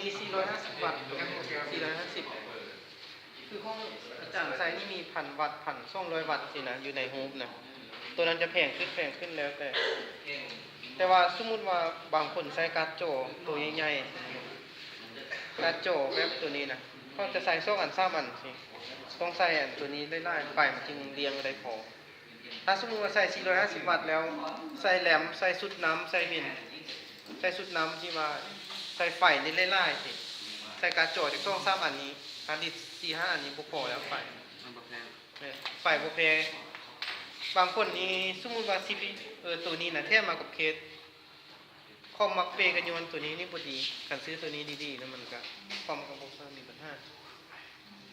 ມີສີ່ຮ້ອຍຫ້າສິບວັດ ສີ່ຮ້ອຍຫ້າສິບ ຄືຂອງອາຈານໃຊ້ນີ້ມີພັນວັດ ພັນສອງຮ້ອຍວັດຊີ້ນະ ຢູ່ໃນຮູບນະ ໂຕນັ້ນຈະແພງຂຶ້ນ ແພງຂຶ້ນແລ້ວແຕ່ ແຕ່ວ່າສົມມຸດວ່າບາງຄົນໃຊ້ກາດຈໍໂຕໃຫຍ່ໆ ກາດຈໍແບບໂຕນີ້ນະ ເຂົາຈະໃສ່ສອງອັນສາມອັນຊີ້ ຕ້ອງໃສ່ອັນໂຕນີ້ຫຼາຍໆ ໄຟມັນຈຶ່ງລຽງໄດ້ພໍ. ຖ້າສົມມຸດວ່າໃສ່ສີ່ຮ້ອຍຫ້າສິບວັດແລ້ວ ໃສ່ແລັມ ໃສ່ຊຸດນ້ຳ ໃສ່ເມັນ ໃສ່ຊຸດນ້ຳທີ່ວ່າໃສ່ໄຟນີ້ຫຼາຍໆ ໃສ່ກາດຈໍຈັກສອງສາມອັນນີ້ ຮາດດິສສີ່ຫ້າອັນນີ້ບໍ່ພໍແລ້ວໄຟ ມັນບໍ່ແພງ ແມ່ນ ໄຟບໍ່ແພງ. ບາງຄົນນີ້ສົມມຸດວ່າຊີພີ ເອີ ໂຕນີ້ນະແຖມມາກັບເຄສ ຄອມມັກເປກັນຍ້ອນໂຕນີ້ນີ້ບໍ່ດີ ຄັນຊື້ໂຕນີ້ດີໆ ແລ້ວມັນກະ ຄອມກະບໍ່ຄ່ອຍມີບັນຫາ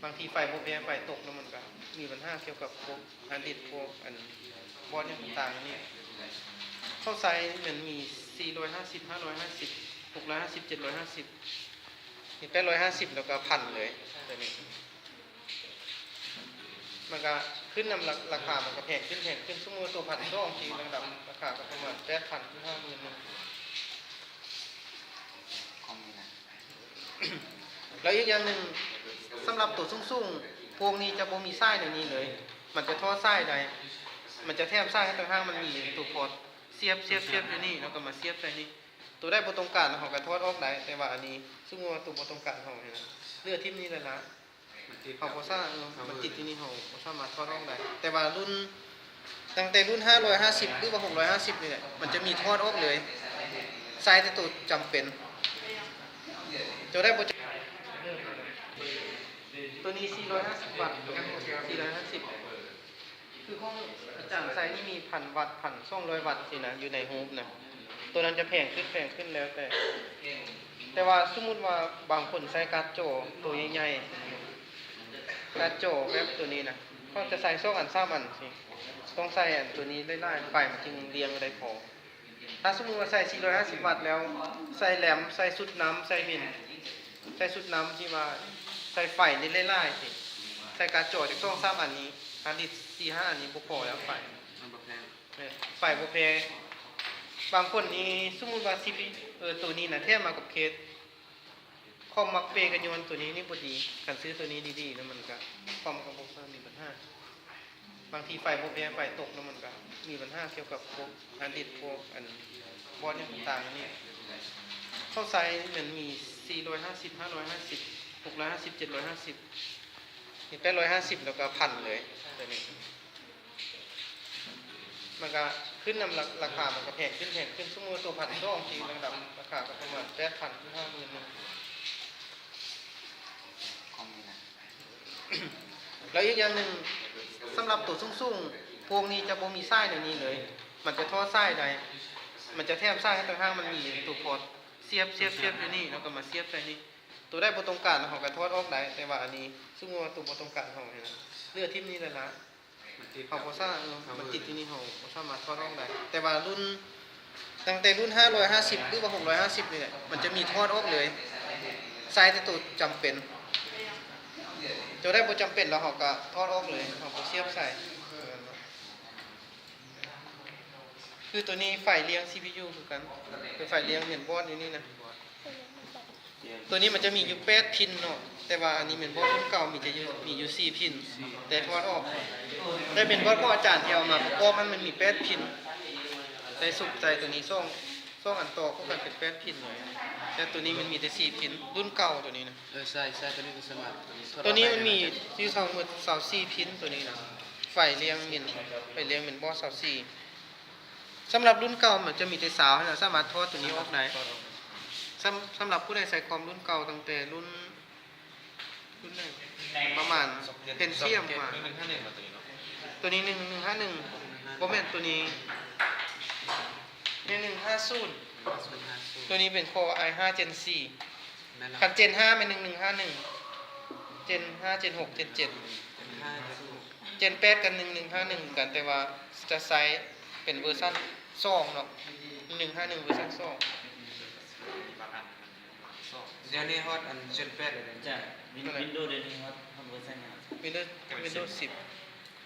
ບາງທີໄຟບໍ່ແພງ ໄຟຕົກແລ້ວມັນກະມີບັນຫາກ່ຽວກັບພວກຮາດດິສ ພວກອັນບອດຫຍັງຕ່າງໆນີ້ ເຂົາໃຊ້ມັນມີສີ່ຮ້ອຍຫ້າສິບ ຫ້າຮ້ອຍຫ້າສິບ ຫົກຮ້ອຍຫ້າສິບ ເຈັດຮ້ອຍຫ້າສິບ ມີແປດຮ້ອຍຫ້າສິບ ແລ້ວກະພັນເລີຍ ໂຕນີ້ ມັນກະຂຶ້ນນຳລາ ລາຄາມັນກະແພງຂຶ້ນ ແພງຂຶ້ນ ສົມມຸດວ່າໂຕພັນສອງທີ່ລະດັບລາຄາກະປະມານແປດພັນ ຫາໝື່ນໜຶ່ງ ຂອງນີ້ນະ ແລ້ວອີກຢ່າງໜຶ່ງ ສຳລັບໂຕສູງໆ ພວກນີ້ຈະບໍ່ມີສາຍໃນນີ້ເລີຍ ມັນຈະຖອດສາຍໄດ້ ມັນຈະແຖມສາຍໃຫ້ຕ່າງຫາກ ມັນມີໂຕພອດສຽບ ສຽບ ສຽບຢູ່ນີ້ ແລ້ວກະມາສຽບໃສ່ນີ້ ໂຕໃດບໍ່ຕ້ອງການເຮົາກະຖອດອອກໄດ້ ແຕ່ວ່າອັນນີ້ສົມມຸດວ່າໂຕບໍ່ຕ້ອງການເຮົາເຫຼືອຖິ້ມນີ້ແຫຼະລະ ເຮົາບໍ່ສາ ເອີ ມັນຕິດຢູ່ນີ້ ເຮົາບໍ່ສາມາດຖອດອອກໄດ້ ແຕ່ວ່າລຸ້ນ ຕັ້ງແຕ່ລຸ້ນຫ້າຮ້ອຍຫ້າສິບ ຫຼືວ່າຫົກຮ້ອຍຫ້າສິບນີ້ແຫຼະ ມັນຈະມີຖອດອອກເລີຍ ໃສ່ແຕ່ໂຕຈຳເປັນ ໂຕໃດບໍ່ຈຳ ໂຕນີ້ສີ່ຮ້ອຍຫ້າສິບວັດ ສີ່ຮ້ອຍຫ້າສິບ ຄືຂອງອາຈານໃຊ້ນີ້ມີພັນວັດ ພັນສອງຮ້ອຍວັດຊີ້ນະ ຢູ່ໃນຮູບນະ ໂຕນັ້ນຈະແພງຂຶ້ນ ແພງຂຶ້ນແລ້ວແຕ່ ແຕ່ວ່າສົມມຸດວ່າບາງຄົນໃຊ້ກາດຈໍໂຕໃຫຍ່ໆ ກາດຈໍແບບໂຕນີ້ນະ ເຂົາຈະໃສ່ສອງອັນສາມອັນຊີ້ ຕ້ອງໃສ່ອັນໂຕນີ້ຫຼາຍໆ ໄຟມັນຈຶ່ງລຽງໄດ້ພໍ. ຖ້າສົມມຸດວ່າໃສ່ສີ່ຮ້ອຍຫ້າສິບວັດແລ້ວ ໃສ່ແລັມ ໃສ່ຊຸດນ້ຳ ໃສ່ເມັນ ໃສ່ຊຸດນ້ຳທີ່ວ່າໃສ່ໄຟນີ້ຫຼາຍໆ ໃສ່ກາດຈໍຈັກສອງສາມອັນນີ້ ຮາດດິສສີ່ຫ້າອັນນີ້ບໍ່ພໍແລ້ວໄຟ ມັນບໍ່ແພງ ແມ່ນ ໄຟບໍ່ແພງ. ບາງຄົນນີ້ສົມມຸດວ່າຊີພີ ເອີ ໂຕນີ້ນະແຖມມາກັບເຄສ ຄອມມັກເປກັນຍ້ອນໂຕນີ້ນີ້ບໍ່ດີ ຄັນຊື້ໂຕນີ້ດີໆ ແລ້ວມັນກະ ຄອມກະບໍ່ຄ່ອຍມີບັນຫາ ບາງທີໄຟບໍ່ແພງ ໄຟຕົກແລ້ວມັນກະມີບັນຫາກ່ຽວກັບພວກຮາດດິສ ພວກອັນບອດຫຍັງຕ່າງໆນີ້ ເຂົາໃຊ້ມັນມີສີ່ຮ້ອຍຫ້າສິບ ຫ້າຮ້ອຍຫ້າສິບ ຫົກຮ້ອຍຫ້າສິບ ເຈັດຮ້ອຍຫ້າສິບ ມີແປດຮ້ອຍຫ້າສິບ ແລ້ວກະພັນເລີຍ ໂຕນີ້ ມັນກະຂຶ້ນນຳລາ ລາຄາມັນກະແພງຂຶ້ນ ແພງຂຶ້ນ ສົມມຸດວ່າໂຕພັນສອງທີ່ລະດັບລາຄາກະປະມານແປດພັນ ຫາໝື່ນໜຶ່ງ ຂອງນີ້ນະ ແລ້ວອີກຢ່າງໜຶ່ງ ສຳລັບໂຕສູງໆ ພວກນີ້ຈະບໍ່ມີສາຍໃນນີ້ເລີຍ ມັນຈະຖອດສາຍໄດ້ ມັນຈະແຖມສາຍໃຫ້ຕ່າງຫາກ ມັນມີໂຕພອດສຽບ ສຽບ ສຽບຢູ່ນີ້ ແລ້ວກະມາສຽບໃສ່ນີ້ ໂຕໃດບໍ່ຕ້ອງການເຮົາກະຖອດອອກໄດ້ ແຕ່ວ່າອັນນີ້ສົມມຸດວ່າໂຕບໍ່ຕ້ອງການເຮົາເຫຼືອຖິ້ມນີ້ແຫຼະລະ ເຮົາບໍ່ສາ ເອີ ມັນຕິດຢູ່ນີ້ ເຮົາບໍ່ສາມາດຖອດອອກໄດ້ ແຕ່ວ່າລຸ້ນ ຕັ້ງແຕ່ລຸ້ນຫ້າຮ້ອຍຫ້າສິບ ຫຼືວ່າຫົກຮ້ອຍຫ້າສິບນີ້ແຫຼະ ມັນຈະມີຖອດອອກເລີຍ ໃສ່ແຕ່ໂຕຈຳເປັນ ໂຕໃດບໍ່ຈຳເປັນແລ້ວເຮົາກະຖອດອອກເລີຍ ເຮົາບໍ່ສຽບໃສ່ ຄືໂຕນີ້ໄຟລຽງຊີພີຢູຄືກັນ ເປັນໄຟລຽງເມນບອດຢູ່ນີ້ນະ. ໂຕນີ້ມັນຈະມີຢູ່ແປດພິນເນາະ ແຕ່ວ່າອັນນີ້ແມ່ນບໍ່ ລຸ້ນເກົ່າມີແຕ່ຢູ່ ມີຢູ່ສີ່ພິນ ແຕ່ຖອດອອກ ແຕ່ແມ່ນບໍ່ຂອງອາຈານທີ່ເອົາມາປະກອບຫັ້ນ ມັນມີແປດພິນ ໄດ້ສຸບໃສ່ໂຕນີ້ສອງ ສອງອັນຕໍ່ເຂົ້າກັນເປັນແປດພິນເລີຍ ແຕ່ໂຕນີ້ມັນມີແຕ່ສີ່ພິນ ລຸ້ນເກົ່າໂຕນີ້ນະ ເອີ ໃຊ່ ໃຊ່ ໂຕນີ້ກໍສາມາດ ໂຕນີ້ມັນມີຢູ່ທັງໝົດຊາວສີ່ພິນ ໂຕນີ້ນະ ໄຟລຽງເມນ ໄຟລຽງເມນບອດຊາວສີ່ ສຳລັບລຸ້ນເກົ່າມັນຈະມີແຕ່ຊາວຫັ້ນນະ ສາມາດຖອດໂຕນີ້ອອກໄດ້ ສຳ ສຳລັບຜູ້ໃດໃຊ້ຄອມລຸ້ນເກົ່າ ຕັ້ງແຕ່ລຸ້ນ ລຸ້ນໃດ ປະມານ ເປັນສຽມມາ ໂຕນີ້ໜຶ່ງໜຶ່ງຫ້າໜຶ່ງ ບໍ່ແມ່ນ ໂຕນີ້ໜຶ່ງໜຶ່ງຫ້າສູນ ໂຕນີ້ເປັນຄໍໄອຫ້າເຈນສີ່ ຄັນເຈນຫ້າແມ່ນໜຶ່ງໜຶ່ງຫ້າໜຶ່ງ ເຈນຫ້າ ເຈນຫົກ ເຈນເຈັດ ເຈນແປດກັບໜຶ່ງໜຶ່ງຫ້າໜຶ່ງຄືກັນ ແຕ່ວ່າຈະໃຊ້ເປັນເວີຊັນສອງເນາະ ໜຶ່ງໜຶ່ງຫ້າໜຶ່ງເວີຊັນສອງ ດຽວນີ້ຮອດອັນເຈນແປດແລ້ວເດ້ ຈະວິນ ວິນໂດດຽວນີ້ຮອດ ຮອດເວີຊັນຫຍັງ ວິນໂດ ວິນໂດສິບ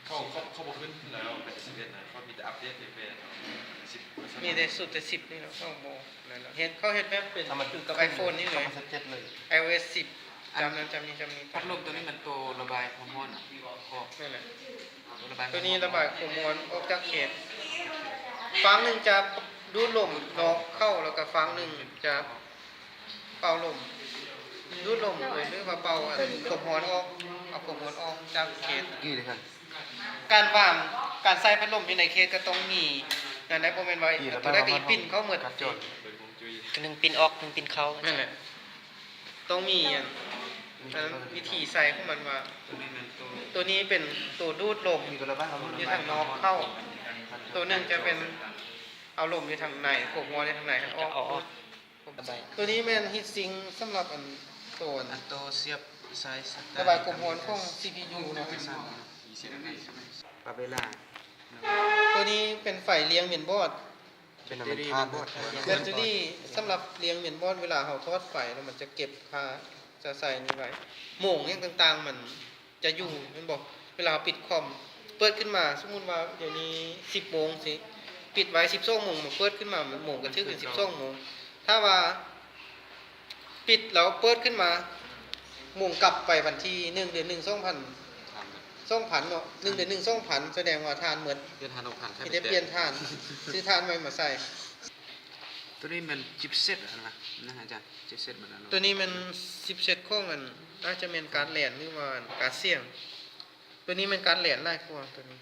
ເຂົາ ເຂົາ ເຂົາບໍ່ຂຶ້ນແລ້ວເປັນສິບເອັດນະ ເຂົາມີແຕ່ອັບເດດເປັນສິບເວີຊັນ ມີແຕ່ສູດແຕ່ສິບນີ້ແຫຼະ ເຂົາບໍ່ນັ້ນແຫຼະ ເຮັດ ເຂົາເຮັດແບບເປັນຄືກັບໄອໂຟນນີ້ເລີຍ ສອງພັນສິບເຈັດເລີຍ ໄອໂອເອສສິບ ຈຳນັ້ນຈຳນີ້ຈຳນີ້ ພັດລົມຕົວນີ້ແມ່ນໂຕລະບາຍຄວາມຮ້ອນນະ ອອກ ນັ້ນແຫຼະ ໂຕລະບາຍ ຕົວນີ້ລະບາຍຄວາມຮ້ອນອອກຈາກເຄສ ຟາງໜຶ່ງຈະດູດລົມນອກເຂົ້າ ແລ້ວກໍຟາງໜຶ່ງຈະເປົ່າລົມ ດູດລົມ ຫຼືວ່າເປົ່າອັນຄວາມຮ້ອນອອກ ເອົາຄວາມຮ້ອນອອກຈາກເຄສ ການວາງ ການໃສ່ພັດລົມຢູ່ໃນເຄສກໍຕ້ອງມີນັ້ນແຫຼະ ບໍ່ແມ່ນວ່າເອົາຕົວໃດກໍອີກປິ່ນເຂົ້າໝົດ ໜຶ່ງປິ່ນອອກ ໜຶ່ງປິ່ນເຂົ້າ ນັ້ນແຫຼະ ຕ້ອງມີອັນ ອັນວິທີໃສ່ຂອງມັນວ່າ ໂຕນີ້ແມ່ນໂຕ ໂຕນີ້ເປັນໂຕດູດລົມຢູ່ທາງນອກເຂົ້າ ໂຕໜຶ່ງຈະເປັນເອົາລົມຢູ່ທາງໃນ ຄວາມຮ້ອນຢູ່ທາງໃນ ອອກ ອອກ ໂຕນີ້ແມ່ນຮີດຊິງສຳລັບອັນໂຕອັນ ອັນໂຕສຽບສາຍສະຕາ ລະບາຍຄວາມຮ້ອນຂອງຊີພີຢູເນາະ ປາບເວລາ ໂຕນີ້ເປັນໄຟລຽງເມນບອດ ເປັນແບັດເຕີຣີ ແບັດເຕີຣີສຳລັບລຽງເມນບອດ ເວລາເຮົາທອດໄຟແລ້ວມັນຈະເກັບຄ່າ ຈະໃສ່ນີ້ໄວ້ ໂມງຫຍັງຕ່າງໆ ມັນຈະຢູ່ແມ່ນບໍ່ ເວລາເຮົາປິດຄອມ ເປີດຂຶ້ນມາ ສົມມຸດວ່າດຽວນີ້ສິບໂມງຊີ້ ປິດໄວ້ສິບສອງໂມງ ມາເປີດຂຶ້ນມາໂມງກໍຖືກເປັນສິບສອງໂມງ ຖ້າວ່າປິດແລ້ວເປີດຂຶ້ນມາ ໂມງກັບໄປວັນທີໜຶ່ງ ເດືອນໜຶ່ງ ສອງພັນ ສອງພັນເນາະ ໜຶ່ງເດືອນໜຶ່ງ ສອງພັນ ສະແດງວ່າຖ່ານໝົດ ເປັນຖ່ານຂອງທ່ານ ມີແຕ່ປ່ຽນຖ່ານ ຊື້ຖ່ານໃໝ່ມາໃສ່ ໂຕນີ້ແມ່ນຊິບເຊັດຫັ້ນນະ ນະອາຈານ ຊິບເຊັດມັນ ໂຕນີ້ແມ່ນຊິບເຊັດຂອງອັນ ອາດຈະແມ່ນກາດແລນ ຫຼືວ່າກາດສຽງ ໂຕນີ້ແມ່ນກາດແລນຫຼາຍກວ່າໂຕນີ້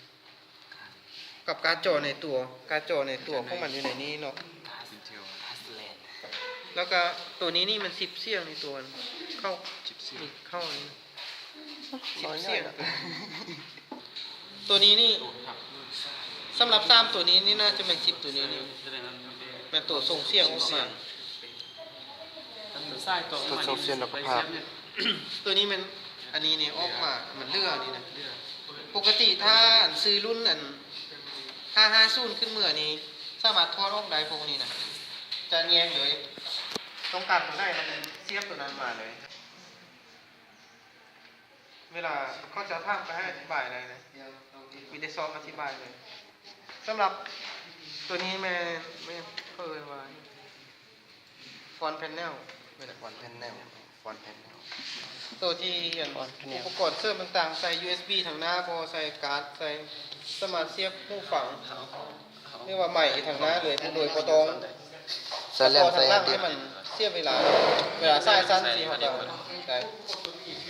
ກັບກາດຈໍໃນຕົວ ກາດຈໍໃນຕົວຂອງມັນຢູ່ໃນນີ້ເນາະ ແລ້ວກໍໂຕນີ້ນີ້ມັນຊິບສຽງນີ້ ຕົວເຂົ້າ ຊິບສຽງ ນີ້ເຂົ້ານີ້ ສິບສຽງ ໂຕນີ້ນີ້ ສຳລັບສາມໂຕນີ້ນີ້ ໜ້າຈະແມ່ນສິບ ໂຕນີ້ນີ້ ແມ່ນໂຕສົ່ງສຽງອອກມາ ໂຕສົ່ງສຽງ ແລ້ວກໍພາບ ໂຕນີ້ແມ່ນ ອັນນີ້ນີ້ອອກມາ ມັນເຫຼືອນີ້ນະ ປົກກະຕິຖ້າອັນຊື້ລຸ້ນອັນ ຫ້າຫ້າສູນ ຂຶ້ນເມືອນີ້ ສາມາດຖອດອອກໄດ້ພວກນີ້ນະ ຈະແຍກເລີຍ ຕ້ອງການໂຕໃດ ແລ້ວມັນສຽບໂຕນັ້ນມາເລີຍ. ເວລາເຂົາເຈົ້າຖາມກໍໃຫ້ອະທິບາຍໄດ້ເລີຍ ມີແຕ່ຊອກອະທິບາຍເລີຍ. ສຳລັບໂຕນີ້ແມ່ນ ແມ່ນເຂົາເອີ້ນວ່າ ຟອນແພນແນວ ແມ່ນແຫຼະ ຟອນແພນແນວ ຟອນແພນແນວ ໂຕທີ່ອັນ ຟອນແພນແນວ ອຸປະກອນເສີມຕ່າງໆ ໃສ່ຢູເອັສບີທາງໜ້າບໍ ໃສ່ກາດ ໃສ່ ສາມາດສຽບຫູຟັງ ຫຼືວ່າໄມທາງໜ້າເລີຍ ໂດຍບໍ່ຕ້ອງ ໃສ່ແລມ ໃສ່ຫຍັງ ໃສ່ແອດດິບ ມັນເສຍເວລາ ເວລາສາຍສັ້ນຊີ້ ເຮົາກໍໄດ້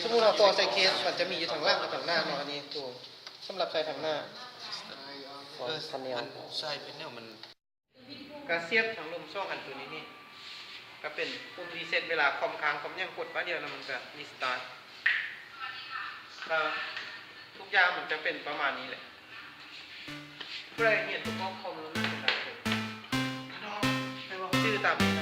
ສົມມຸດເຮົາຕໍ່ໃສ່ເຄສ ມັນຈະມີຢູ່ທາງຫຼັງກັບທາງໜ້າເນາະ ອັນນີ້ໂຕສຳລັບໃສ່ທາງໜ້າ ເອີ ສາຍແພນແນວມັນ ກະສຽບທາງລຸ່ມສອງອັນໂຕນີ້ນີ້ ກະເປັນປຸ່ມຣີເຊັດ ເວລາຄອມຄ້າງຄອມຫຍັງກົດບາດດຽວ ແລ້ວມັນກະຣີສະຕາດ ກະທຸກຢ່າງມັນຈະເປັນປະມານນີ້ແຫຼະ. ຜູ້ໃດຮຽນປະກອບຄອມແລ້ວໜ້າຈະໄດ້ ຊື່ຕາມນີ້